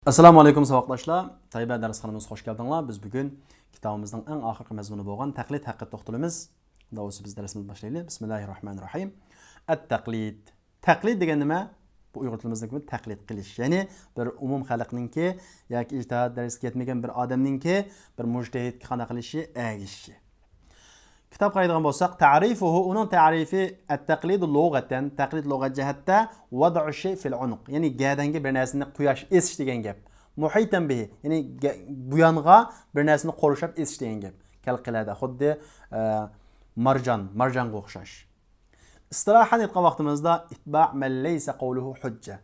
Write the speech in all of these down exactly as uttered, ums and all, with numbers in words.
ئەسسالامۇ ئەلەيكۇم ساۋاقداشلار. تەيبە دەرسخانىمىزغا خۇش كەلدىڭلار. بىز بۈگۈن كىتابىمىزنىڭ ئەڭ ئاخىرقى مەزمۇنى بولغان تەقلىد ھەققىدە توختىلىمىز. داۋۇسى بىز دەرسىمىزنى باشلايلى. بىسمىللاھىررەھمانىررەھىم. ئەت-تەقلىد. تەقلىد دېگەن نېمە؟ بۇ ئۇيغۇر تىلىمىزدىكى تەقلىد قىلىش. يەنى بىر ئومۇم خەلقنىڭكى ياكى ئىجتىھاد دەرىجىسىگە يەتمىگەن بىر ئادەمنىڭكى بىر مۇجتەھىدكە قانداق قىلىشى؟ ئەگىشىشى. كىتابقا قارايدىغان بولساق، تەرىفۇھۇ، ئۇنىڭ تەرىپى، ئەت-تەقلىدۇ لۇغەتەن، تەقلىد لۇغەت جەھەتتە، ۋەدئۇ شەي فىل ئۇنۇق، يەنى گەدەنگە بىر نەرسىنى قۇياش ئېسىش دېگەن گەپ. مۇھىتەن بىھى، يەنى گە-، بۇيانغا بىر نەرسىنى قورشاپ ئېسىش دېگەن گەپ. كەلقىلەدە، خۇددى، ئە، مارجان، مارجانغا ئوخشاش. ئىستىلاھەن ئېيتقان ۋاقتىمىزدا، ئىتبا مەن لەيسە قەۋلۇھۇ ھۇججە.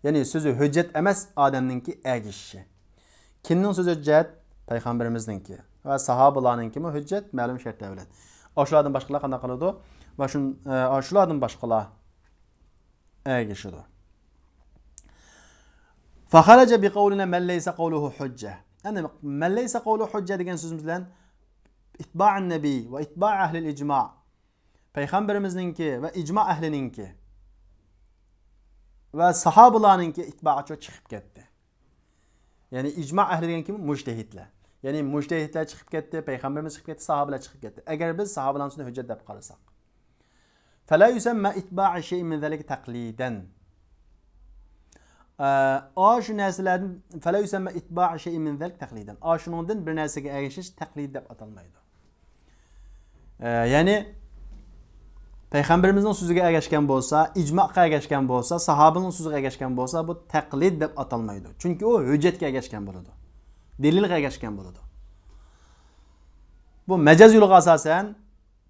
يەنى سۆزى ھۆججەت ئەمەس ئادەمنىڭكى ئەگىشىشى. كىمنىڭ سۆزى ھۆججەت؟ پەيغەمبىرىمىزنىڭكى. ۋە ساھابىلارنىڭكىمۇ ھۆججەت مەلۇم شەرتلەر بىلەن. ئاشۇلاردىن باشقىلار قانداق قىلىدۇ؟ ۋە شۇن-، ئە، ئاشۇلاردىن باشقىلار ئەگىشىدۇ. فخرج بقولنا من ليس قوله حجة. يەنى من ليس قوله حجة دېگەن سۆزىمىز بىلەن ئىتبائۇن نەبىي ۋە ئىتبائۇ ئەھلىل ئىجما. پەيغەمبىرىمىزنىڭكى ۋە ئىجما ئەھلىنىڭكى ۋە ساھابىلارنىڭكى ئىتباغىچۇ چىقىپ كەتتى. يەنى ئىجما ئەھلى دېگەن كىم؟ مۇجتەھىدلەر. يەنى مۇجتەھىدلەر چىقىپ كەتتى، پەيغەمبىرىمىز چىقىپ كەتتى، ساھابىلەر چىقىپ كەتتى. ئەگەر بىز ساھابىلارنىڭ سۆزىنى ھۆججەت دەپ قارىساق. فلا يسمى اتباع شيء من ذلك تقليدا. ئە، ئاشۇ نەرسىلەردىن، فلا يسمى اتباع شيء من ذلك تقليدا. ئاشۇنىڭدىن بىر نەرسىگە ئەگىشىش تەقلىد دەپ ئاتالمايدۇ. ئە، يەنى پەيغەمبىرىمىزنىڭ سۆزىگە ئەگەشكەن بولسا، ئىجمائقا ئەگەشكەن بولسا، ساھابىنىڭ سۆزىگە ئەگەشكەن بولسا، بۇ تەقلىد دەپ ئاتالمايدۇ. چۈنكى ئۇ ھۆججەتكە ئەگەشكەن بولىدۇ. دەلىلگە ئەگەشكەن بولىدۇ. بۇ مەجاز يولىغا ئاساسەن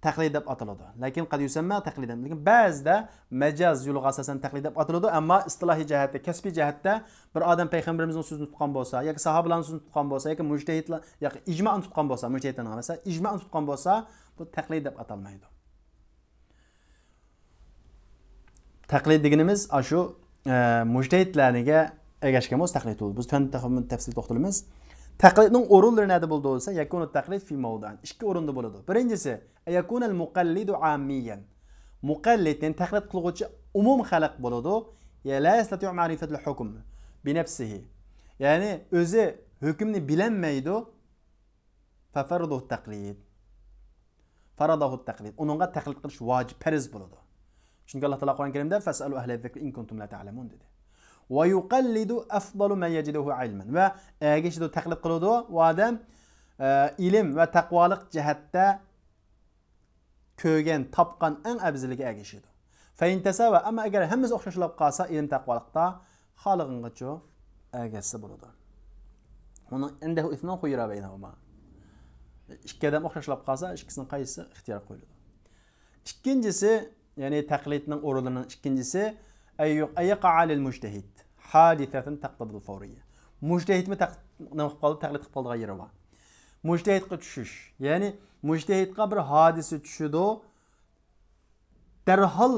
تەقلىد دەپ ئاتىلىدۇ. لېكىن قەد يۇسەممە تەقلىدەن. لېكىن بەزىدە مەجاز يولىغا ئاساسەن تەقلىد دەپ ئاتىلىدۇ، ئەمما ئىستىلاھىي جەھەتتە، كەسپىي جەھەتتە بىر ئادەم پەيغەمبىرىمىزنىڭ سۆزىنى تۇتقان بولسا، ياكى ساھابىلارنىڭ سۆزىنى تۇتقان بولسا، ياكى مۇجتەھىدلار، ياكى ئىجمانى تۇتقان بولسا، مۇجتەھىدلارنىڭ ئەمەس، ئىجمانى تۇتقان بولسا، بۇ تەقلىد دەپ ئاتالمايدۇ. تەقلىد دېگىنىمىز ئاشۇ، ئە، مۇجتەھىدلەرگە ئەگەشكەن بولسا تەقلىد بولىدۇ. بىز تۆۋەندە تەپسىلىي توختىلىمىز. تەقلىدنىڭ ئورۇنلىرى نەدە بولىدۇ دېسە، يەكۇنۇ تەقلىد فى مەۋدىئەين. ئىككى ئورۇندا بولىدۇ. بىرىنچىسى، يەكۇنەل مۇقەللىدۇ ئاممىيەن. مۇقەللىد، يەنى تەقلىد قىلغۇچى ئومۇم خەلق بولىدۇ. يە لا يەستەتىئۇ مەرىفەتۇل ھۇكم بىنەپسىھى. يەنى ئۆزى ھۆكۈمنى بىلەلمەيدۇ. فەفەرىدۇھۇت تەقلىد. فەرەدەھۇت تەقلىد. ئۇنىڭغا تەقلىد قىلىش ۋاجىپ، پەرز بولىدۇ. چۈنكى ئاللا تائالا قۇرئان كەرىمدە فەسئەلۇ ئەھلە زىكرى ئىن كۇنتۇم لا تەئلەمۇن دېدى. ۋە يۇقەللىدۇ ئەفضەلۇ مەن يەجىدۇھۇ ئىلمەن. ۋە ئەگىشىدۇ، تەقلىد قىلىدۇ ئۇ ئادەم، ئە، ئىلىم ۋە تەقۋالىق جەھەتتە كۆرگەن، تاپقان ئەڭ ئەۋزىلىگە ئەگىشىدۇ. فەئىن تەساۋا، ئەمما ئەگەر ھەممىسى ئوخشاش بولۇپ قالسا، ئىلىم تەقۋالىقتا خالىغىنغىچە ئەگەشسە بولىدۇ. ئۇنىڭ ئىندەھۇ ئىسمۇن خۇيرا بەينەھۇما. ئىككى ئادەم ئوخشاش بولۇپ قالسا، ئىككىسىنىڭ قايسىسى ئىختىيار قويۇلىدۇ. ئىككىنچىسى، يەنى تەقلىدنىڭ ئورۇنلىرىنىڭ ئىككىنچىسى، ئەييۇ-، ئەييەقەئە لىل مۇجتەھىد ھادىسەتۇن تەقتەزىل فەۋرىييە. مۇجتەھىدمۇ تەق-، نېمە قىلىپ قالىدۇ؟ تەقلىد قىلىپ قالىدىغان يېرى بار. مۇجتەھىدقا چۈشۈش. يەنى مۇجتەھىدقا بىر ھادىسە چۈشىدۇ. دەرھال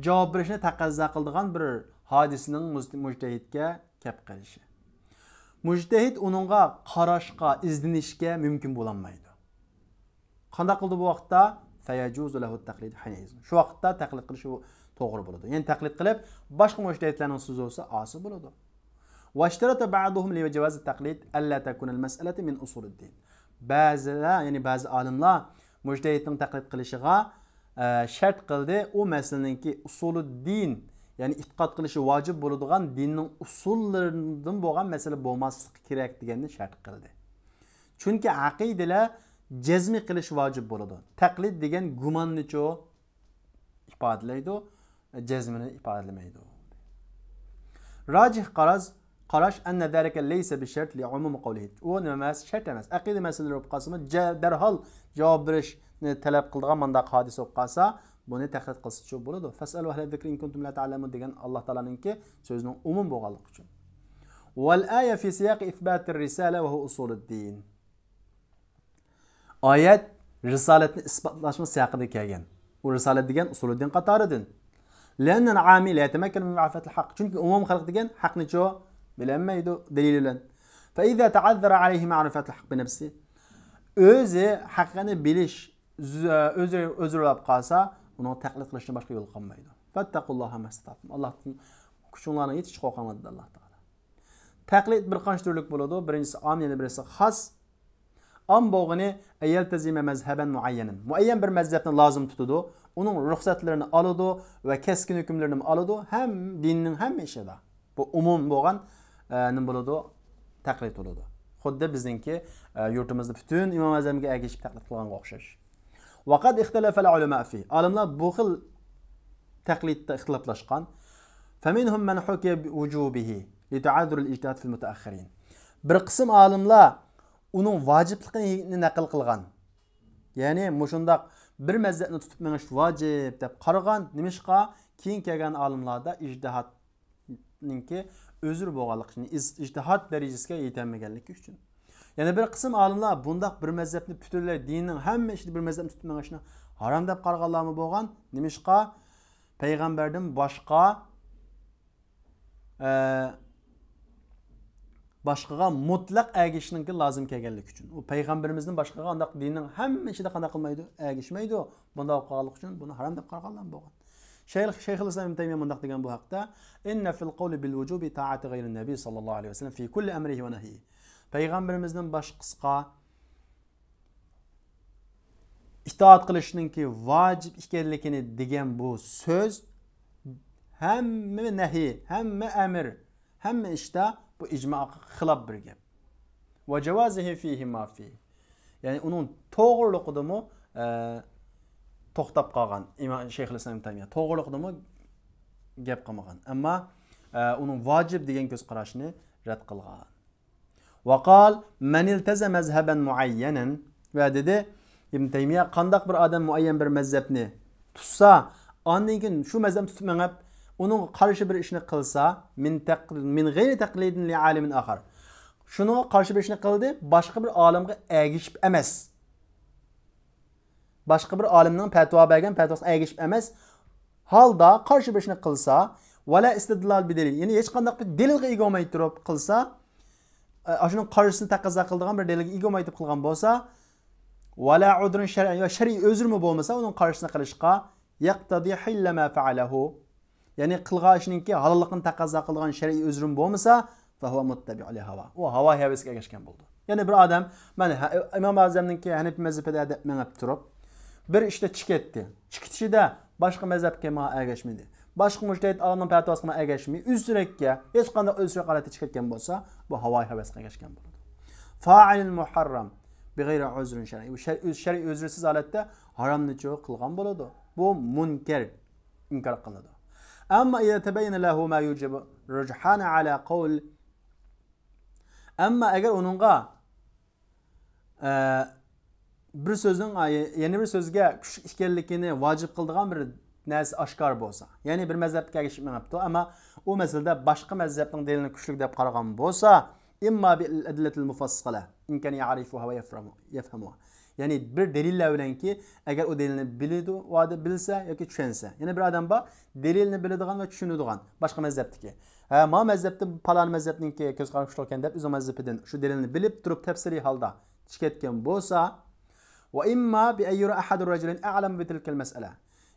جاۋاب بېرىشنى تەقەززا قىلىدىغان بىر ھادىسىنىڭ مۇز-، مۇجتەھىدكە كەپ قېلىشى. مۇجتەھىد ئۇنىڭغا قاراشقا، ئىزدىنىشكە مۇمكىن بولالمايدۇ. قانداق قىلدى بۇ ۋاقىتتا؟ فەيەجۇزۇ لەھۇت تەقلىد ھەينەئىزىن. شۇ ۋاقىتتا تەقلىد قىلىش توغرا بولىدۇ. يەنى تەقلىد قىلىپ، باشقا مۇجتەھىدلەرنىڭ سۆزى بولسا ئاسىي بولىدۇ. واشترط بعضهم لجواز التقليد ألا تكون المسألة من أصول الدين. بەزىلەر، يەنى بەزى ئالىملار مۇجتەھىدنىڭ تەقلىد قىلىشىغا، ئە، شەرت قىلدى، ئۇ مەسىلىنىڭكى ئۇسۇلۇددىن، يەنى ئېتىقاد قىلىشى ۋاجىپ بولىدىغان دىننىڭ ئۇسۇللىرىدىن بولغان مەسىلە بولماسلىقى كېرەك دېگەننى شەرت قىلدى. چۈنكى ئەقىدىلەر جەزمى قىلىش ۋاجىپ بولىدۇ. تەقلىد دېگەن گۇماننىچۇ ئىپادىلەيدۇ، جەزمىنى ئىپادىلىمەيدۇ. راجىھ قاراش، قاراش، أن ذلك ليس بشرط لعموم قوله. ئۇ نېمە ئەمەس؟ شەرت ئەمەس. ئەقىدە مەسىلىلىرى بولۇپ قالسىمۇ، جە-، دەرھال جاۋاب بېرىشنى تەلەپ قىلىدىغان مانداق ھادىسە بولۇپ قالسا، بۇنى تەقلىد قىلسىچۇ بولىدۇ. فاسألوا أهل الذكر إن كنتم لا تعلمون دېگەن ئاللا تائالانىڭكى سۆزىنىڭ ئومۇم بولغانلىقى ئۈچۈن. والآية في سياق إثبات الرسالة وهو أصول الدين. ئايەت رىسالەتنى ئىسپاتلاشنىڭ سىياقىدا كەلگەن. ئۇ رىسالەت دېگەن ئۇسۇلىدىن قاتارىدىن. لأن العامي لا يتمكن من معرفة الحق. چۈنكى ئومۇم خەلق دېگەن ھەقنىچۇ بىلەلمەيدۇ دەلىل بىلەن. فإذا تعذر عليه معرفة الحق بنفسه. ئۆزى ھەقنى بىلىش ئۆزى، ئۆزى بولۇپ قالسا، ئۇنىڭ تەقلىد قىلىشتىن باشقا يول قالمايدۇ. فاتقوا الله ما استطعتم. ئاللاھتىن كۈچۈڭلارنىڭ يېتىشىچە قورقۇڭلار دېدى ئاللا تائالا. تەقلىد بىر قانچە تۈرلۈك بولىدۇ. بىرىنچىسى ئام، يەنە بىرسى خاس. ئام بولغىنى، أن يلتزم مذهبا معينا، مۇئەييەن بىر مەزھەپنى لازىم تۇتىدۇ، ئۇنىڭ رۇخسەتلىرىنى ئالىدۇ ۋە كەسكىن ھۆكۈملىرىنىمۇ ئالىدۇ، ھەم دىننىڭ ھەممە ئىشىدا. بۇ ئومۇم بولغان، ئە، نېمە بولىدۇ؟ تەقلىد بولىدۇ. خۇددى بىزنىڭكى، ئە، يۇرتىمىزدا پۈتۈن ئىمام ئەزەمگە ئەگىشىپ تەقلىد قىلغانغا ئوخشاش. وقد اختلف العلماء فيه، ئالىملار بۇ خىل تەقلىدتە ئىختىلاپلاشقان. فمنهم من حكي بوجوبه لتعذر الاجتهاد في المتأخرين. بىر قىسىم ئالىملار ئۇنىڭ ۋاجىپلىقىنى نەقىل قىلغان. يەنى مۇشۇنداق بىر مەزھەپنى تۇتۇپ مېڭىش ۋاجىپ دەپ قارىغان. نېمىشقا؟ كېيىن كەلگەن ئالىملاردا ئىجتىھادنىڭكى ئۆزرە بولغانلىقى ئۈچۈن، ئىز-، ئىجتىھاد دەرىجىسىگە يېتەلمىگەنلىكى ئۈچۈن. يەنە بىر قىسىم ئالىملار بۇنداق بىر مەزھەپنى پۈتۈنلەي دىننىڭ ھەممە ئىشىدا بىر مەزھەپنى تۇتۇپ مېڭىشنى ھارام دەپ قارىغانلارمۇ بولغان. نېمىشقا؟ پەيغەمبەردىن باشقا ئە، باشقىغا مۇتلەق ئەگىشىشنىڭكى لازىم كەلگەنلىكى ئۈچۈن. ئۇ پەيغەمبىرىمىزدىن باشقىغا ئانداق دىننىڭ ھەممە ئىشىدا قانداق قىلمايدۇ؟ ئەگىشمەيدۇ. بۇنداق بولۇپ قالغانلىقى ئۈچۈن بۇنى ھارام دەپ قارىغانلارمۇ بولغان. شەيخ، شەيخۇل ئىسلام ئىبن تەيمىيە مۇنداق دېگەن بۇ ھەقتە: إن في القول بالوجوب طاعة غير النبي صلى الله عليه وسلم في كل أمره ونهيه. پەيغەمبىرىمىزدىن باشقىسىغا ئىتائەت قىلىشنىڭكى ۋاجىپ ئىكەنلىكىنى دېگەن بۇ سۆز ھەممە نەھى، ھەممە ئەمر، ھەممە ئىشتا بۇ ئىجمائغا خىلاپ بىر گەپ. وجوازه فيه ما فيه. يەنى ئۇنىڭ توغرىلىقىدىمۇ، ئە، توختاپ قالغان ئىمام شەيخۇل ئىسلام ئىبن تەيمىيە. توغرىلىقىدىمۇ گەپ قىلمىغان. ئەمما، ئە، ئۇنىڭ ۋاجىپ دېگەن كۆز قاراشنى رەت قىلغان. وقال من التزم مذهبا معينا. ۋە دېدى، ئىبن تەيمىيە، قانداق بىر ئادەم مۇئەييەن بىر مەزھەپنى تۇتسا، ئاندىن كېيىن شۇ مەزھەپنى تۇتۇپ مېڭىپ، ئۇنىڭغا قارشى بىر ئىشنى قىلسا، من تق-، من غير تقليد لعالم آخر. شۇنىڭغا قارشى بىر ئىشنى قىلدى، باشقا بىر ئالىمغا ئەگىشىپ ئەمەس. باشقا بىر ئالىمنىڭ پەتىۋا بەرگەن پەتىۋاسىغا ئەگىشىپ ئەمەس ھالدا قارشى بېشىنى قىلسا، ولا استدلال بدليل، يەنى ھېچقانداق بىر دەلىلگە ئىگە بولماي تۇرۇپ قىلسا، ئە، ئاشۇنىڭ قارشىسىنى تەقەززا قىلىدىغان بىر دەلىلگە ئىگە بولماي تۇرۇپ قىلغان بولسا، ولا عذر شرعي، ۋە شەرئىي ئۆزرىمۇ بولمىسا ئۇنىڭ قارشىسىنى قىلىشقا، يقتضي حل ما فعله، يەنى قىلغان ئىشىنىڭكى ھالاللىقىنى تەقەززا قىلىدىغان شەرئىي ئۆزرىمۇ بولمىسا، فهو متبع لهواه. ئۇ ھاۋا ھەۋەسكە ئەگەشكەن بولىدۇ. يەنى بىر ئادەم، مەن ھە-، ئىمام ئەزەمنىڭكى ھەنىپىي مەزھىپىدە دەپ مېڭىپ تۇرۇپ، بىر ئىشتا چىقىپ كەتتى. چىقىپ كېتىشىدە باشقا مەزھەپكە ماڭا ئەگەشمىدى. باشقا مۇجتەھىد ئالىمنىڭ پەتىۋاسىغا ماڭا ئەگەشمىدى. ئۆزرەككە، ھېچقانداق ئۆزرەك ھالەتتە چىقىپ كەتكەن بولسا، بۇ ھاۋا ھەۋەسكە ئەگەشكەن بولىدۇ. فاعل محرم بغير عذر شرعي. بۇ شەر-، ئۆز شەرئىي ئۆزرىسىز ھالەتتە ھارامنىچۇ قىلغان بولىدۇ. بۇ مۇنكەر. ئىنكار قىلىنىدۇ. أما إذا تبين له ما يوجب الرجحان على قول، ئەمما ئەگەر ئۇنىڭغا، ئە، بىر سۆزنىڭ، ئە، يەنە بىر سۆزگە كۈچلۈك ئىكەنلىكىنى ۋاجىپ قىلىدىغان بىر نەرسە ئاشكارا بولسا، يەنى بىر مەزھەپكە ئەگىشىپ مېڭىپتۇ، ئەمما ئۇ مەسىلىدە باشقا مەزھەپنىڭ دەلىلىنى كۈچلۈك دەپ قارىغان بولسا، إما بالأدلة المفصلة إن كان يعرفها ويفهم-، يفهمها. يەنى بىر دەلىللەر بىلەنكى، ئەگەر ئۇ دەلىلنى بىلىدۇ، بىلسە ياكى چۈشەنسە. يەنى بىر ئادەم بار، دەلىلنى بىلىدىغان ۋە چۈشىنىدىغان، باشقا مەزھەپتىكى. ھە، ما مەزھەپتە پالان مەزھەپنىڭكى كۆز قارىشى كۈچلۈككەن دەپ ئۆزىنىڭ مەزھىپىدىن شۇ دەلىلنى بىلىپ تۇرۇپ تەپسىلىي ھالدا چىقىپ كەتكەن بولسا، وإما بأن يرى أحد الرجلين أعلم بتلك المسألة.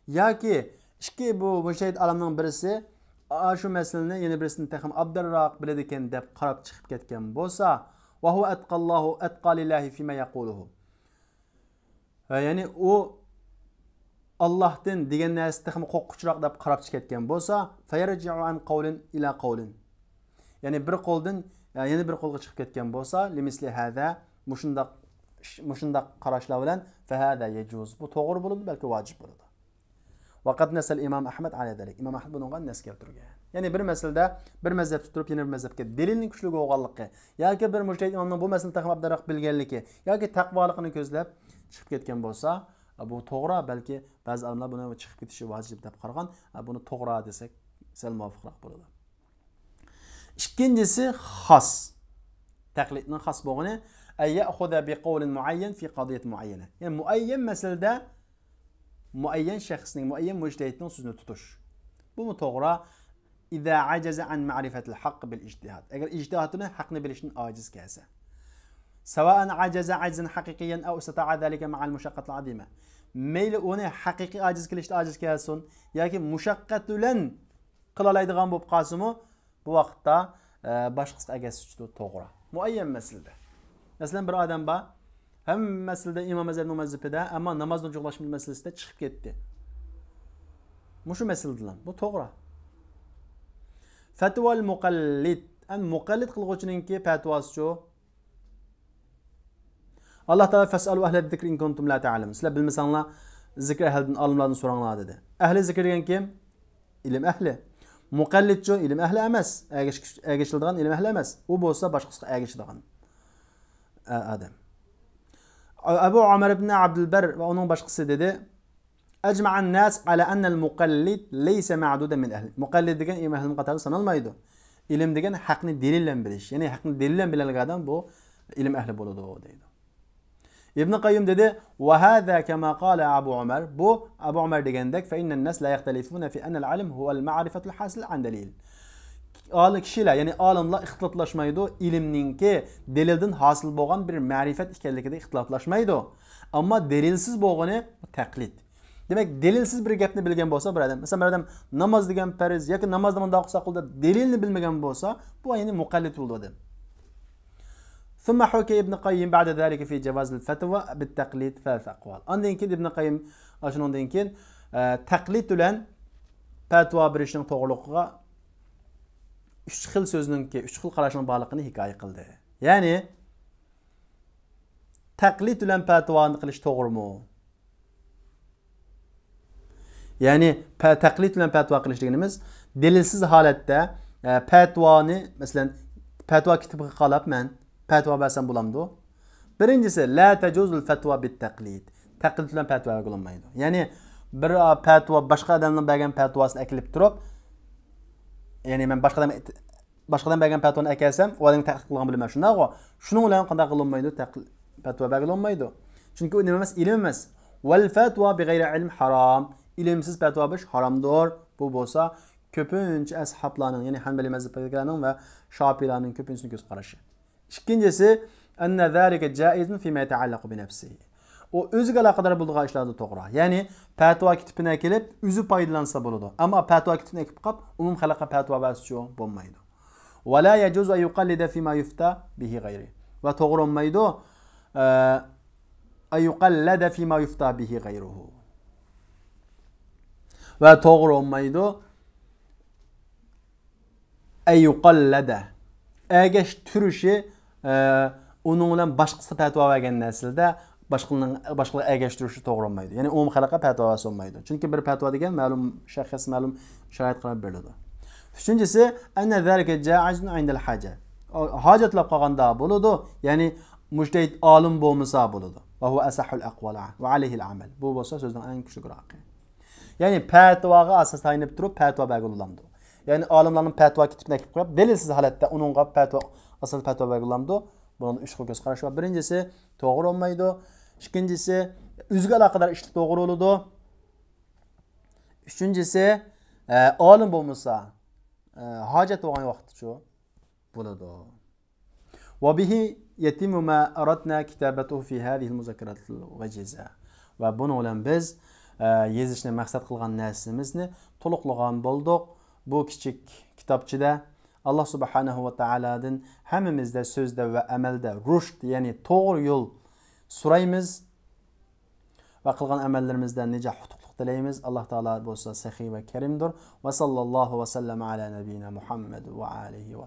ياكى ئىككى بۇ مۇجتەھىد ئالىمنىڭ بىرسى، ئا، شۇ مەسىلىنى يەنە بىرسىدىن تېخىمۇ ئابدالراق بىلىدىكەن دەپ قاراپ چىقىپ كەتكەن بولسا، وهو أتقى الله، أتقى لله فيما يقوله. ھە، يەنى ئۇ ئاللاھتىن دېگەن نەرسە تېخىمۇ قورققۇچراق دەپ قاراپ چىقىپ كەتكەن بولسا، فيرجع عن قول إلى قول. يەنى بىر قولدىن، يەنى بىر قولغا چىقىپ كەتكەن بولسا، لمثل هذا، مۇشۇنداق، مۇشۇنداق قاراشلار بىلەن، فهذا يجوز، بۇ توغرا بولىدۇ، بەلكى ۋاجىپ بولىدۇ. وقد نص الإمام أحمد على ذلك. ئىمام ئەھمەد بۇنىڭغا نەس كەلتۈرگەن. يەنى بىر مەسىلىدە بىر مەزھەپتە تۇرۇپ يەنە بىر مەزھەپكە دەلىلنىڭ كۈچلۈك بولغانلىقى ياكى بىر مۇجتەھىد ئىمامنىڭ بۇ مەسىلىنى تېخىمۇ ئابدالراق بىلگەنلىكى ياكى تەقۋالىقىنى كۆزلەپ چىقىپ كەتكەن بولسا، بۇ توغرا، بەلكى بەزى ئالىملار بۇنى چىقىپ كېتىشى ۋاجىپ دەپ قارىغان، بۇنى توغرا دېسەك سەل مۇۋاپىقراق بولىدۇ. ئىككىنچىسى خاس. تەقلىدنىڭ خاس بولغىنى، أن يأخذ بقول معين في قضية معينة. يەنى مۇئەييەن مەسىلىدە مۇئەييەن شەخسنىڭ، مۇئەييەن مۇجتەھىدنىڭ سۆزىنى تۇتۇش. بۇمۇ توغرا. إذا عجز عن معرفة الحق بالاجتهاد. ئەگەر ئىجتىھادى ھەقنى بىلىشتىن ئاجىز كەلسە. سواء عجز عجزا حقيقيا أو استطاع ذلك مع المشقة العظيمة. مەيلى ئۇنى ھەقىقىي ئاجىز كېلىشتە ئاجىز كەلسۇن ياكى مۇشەققەت بىلەن قىلالايدىغان بولۇپ قالسىمۇ، بۇ ۋاقىتتا، ئە، باشقىسىغا ئەگەشتۈرۈشتۇر، توغرا. مۇئەييەن مەسىلىدە. مەسىلەن، بىر ئادەم بار، ھەممە مەسىلىدە ئىمام ئەزھەرنىڭ مەزھىپىدە، ئەمما نامازنى جۇغلاش مەسىلىسىدە چىقىپ كەتتى. مۇشۇ مەسىلىدىلا. بۇ توغرا. فەتۋەل مۇقەللىد. ئەن مۇقەللىد قىلغۇچىنىڭكى پەتىۋاسىچۇ؟ ئاللا تائالا، فەسئەلۇ ئەھلە زىكرى ئىن كۇنتۇم لا تەئلەمۇن. سىلەر بىلمىسەڭلار، زىكىر ئەھلىدىن، ئالىملاردىن سوراڭلار، دېدى. ئەھلى زىكىر دېگەن كىم؟ ئىلىم ئەھلى. مۇقەللىدچۇ؟ ئىلىم ئەھلى ئەمەس. ئەگىش-، ئەگىشىلىدىغان ئىلىم ئەھلى ئەمەس. ئۇ بولسا باشقىسىغا ئەگىشىدىغان، ئە، ئادەم. ئەبۇ ئۆمەر ئىبن ئابدۇلبەر ۋە ئۇنىڭ باشقىسى دېدى، أجمع الناس على أن المقلد ليس معدودا من أهل. مۇقەللىد دېگەن ئىلىم ئەھلىنىڭ قاتارىدا سانالمايدۇ. ئىلىم دېگەن ھەقنى دەلىل بىلەن بىلىش. يەنى ھەقنى دەلىل بىلەن بىلگەن ئادەم بۇ ئىلىم ئەھلى بولىدۇ، دەيدۇ. ئىبن قەييىم دېدى، وهذا كما قال أبو عمر. بۇ ئەبۇ ئۆمەر دېگەندەك، فإن الناس لا يختلفون في أن العلم هو المعرفة الحاصلة عن دليل. ئالىم كىشىلەر، يەنى ئالىملار ئىختىلاپلاشمايدۇ، ئىلىمنىڭكى دەلىلدىن ھاسىل بولغان بىر مەرىپەت ئىكەنلىكىدە ئىختىلاپلاشمايدۇ. ئەمما دەلىلسىز بولغىنى تەقلىد. دېمەك، دەلىلسىز بىر گەپنى بىلگەن بولسا بىر ئادەم، مەسىلەن، بىر ئادەم ناماز دېگەن پەرز ياكى نامازنى مۇنداق قىلساق بولىدۇ دەپ دەلىلنى بىلمىگەن بولسا، بۇ يەنى مۇقەللىد بولىدۇ ئادەم. ثم حكي ابن قيم بعد ذلك في جواز الفتوى بالتقليد ثلاثة أقوال. ئاندىن كېيىن ئىبن قەييىم، ئاشۇنىڭدىن كېيىن، ئە، تەقلىد بىلەن پەتىۋا بېرىشنىڭ توغرىلىقىغا ئۈچ خىل سۆزنىڭكى، ئۈچ خىل قاراشنىڭ بارلىقىنى ھېكايە قىلدى. يەنى، تەقلىد بىلەن پەتىۋانى قىلىش توغرىمۇ؟ يەنى، پە-، تەقلىد بىلەن پەتىۋا قىلىش دېگىنىمىز، دەلىلسىز ھالەتتە، ئە، پەتىۋانى، مەسىلەن، پەتىۋا كىتابىغا قاراپ مەن پەتىۋا بەرسەم بولامدۇ؟ بىرىنچىسى، لا تجوز الفتوى بالتقليد. تەقلىد بىلەن پەتىۋا بەرگىلى بولمايدۇ. يەنى، بىر، ئا، پەتىۋا، باشقا ئادەمنىڭ بەرگەن پەتىۋاسىنى ئەكېلىپ تۇرۇپ، يەنى، مەن باشقا ئادەم باشقىدىن بەرگەن پەتىۋانى ئەكەلسەم، ئۇ ئادەمگە تەقلىد قىلغان بولىمەن، شۇنداقغۇ؟ شۇنىڭ بىلەن قانداق قىلىنمايدۇ؟ تەقلىد، پەتىۋا بەرگىلى بولمايدۇ. چۈنكى ئۇ نېمە ئەمەس؟ ئىلىم ئەمەس. والفتوى بغير علم حرام. ئىلىمسىز پەتىۋا بېرىش ھارامدۇر. بۇ بولسا كۆپىنچە ئەسھابلارنىڭ، يەنى ھەنبەلىي مەزھەپتىكىلەرنىڭ ۋە شاپىئىلارنىڭ كۆپىنچىسىنىڭ كۆز قارىشى. ئىككىنچىسى، أن ذلك جائز فيما يتعلق بنفسه. ئۇ ئۆزىگە ئالاقىدار بولىدىغان ئىشلاردا توغرا. يەنى پەتىۋا كىتابىنى ئەكېلىپ، ئۆزى پايدىلانسا بولىدۇ. ئەمما پەتىۋا كىتابىنى ئەكېلىپ قاپ، ئومۇم خەلققە پەتىۋا بەرسىچۇ؟ بولمايدۇ. ولا يجوز أن يقلد فيما يفتى به غيره. ۋە توغرا بولمايدۇ، ئە، أن يقلد فيما يفتى به غيره. ۋە توغرا بولمايدۇ، أن يقلد، ئەگەشتۈرۈشى، ئە، ئۇنىڭ بىلەن باشقىسىغا پەتىۋا بەرگەن نەرسىلەردە باشقىلارنىڭ، باشقىلارغا ئەگەشتۈرۈشى توغرا بولمايدۇ. يەنى ئومۇم خەلققە پەتىۋا بەرسە بولمايدۇ. چۈنكى بىر پەتىۋا دېگەن مەلۇم شەخس، مەلۇم شارائىتقا قاراپ بېرىلىدۇ. ئۈچىنچىسى، أن ذلك جائز عند الحاجة. ئۇ ھاجەتلەپ قالغاندا بولىدۇ. يەنى مۇجتەھىد ئالىم بولمىسا بولىدۇ. وهو أصح الأقوال وعليه العمل. بۇ بولسا سۆزنىڭ ئەڭ كۈچلۈكراقى. يەنى پەتىۋاغا ئاساس تايىنىپ تۇرۇپ پەتىۋا بەرگىلى بولامدۇ؟ يەنى ئالىملارنىڭ پەتىۋا كىتابىنى ئەكىپ قويۇپ، دەلىلسىز ھالەتتە ئۇنىڭغا پەتىۋا، ئاساس پەتىۋا بەرگىلى بولامدۇ؟ بۇنىڭدا ئۈچ خىل كۆز قاراش بار. بىرىنچىسى، توغرا بولمايدۇ. ئىككىنچىسى، ئۆزىگە ئالاقىدار ئىشتا توغرا بولىدۇ. ئۈچىنچىسى، ئە، ئالىم بولمىسا، ئە، ھاجەت بولغان ۋاقىتتىچۇ؟ بولىدۇ. وبه يتم ما أردنا كتابته في هذه المذكرة الوجيزة. ۋە بۇنىڭ بىلەن بىز، ئە، يېزىشنى مەقسەت قىلغان نەرسىمىزنى تولۇقلىغان بولدۇق. بۇ كىچىك كىتابچىدا ئاللا سۇبھانەھۇ ۋە تائالادىن ھەممىمىزدە سۆزدە ۋە ئەمەلدە رۇشد، يەنى توغرا يول سورايمىز. ۋە قىلغان ئەمەللىرىمىزدە نىجاھ، ئۇتۇقلۇق تىلەيمىز. ئاللا تائالا بولسا سېخىي ۋە كەرىمدۇر. وصلى الله وسلم على نبينا محمد وآله وصحبه.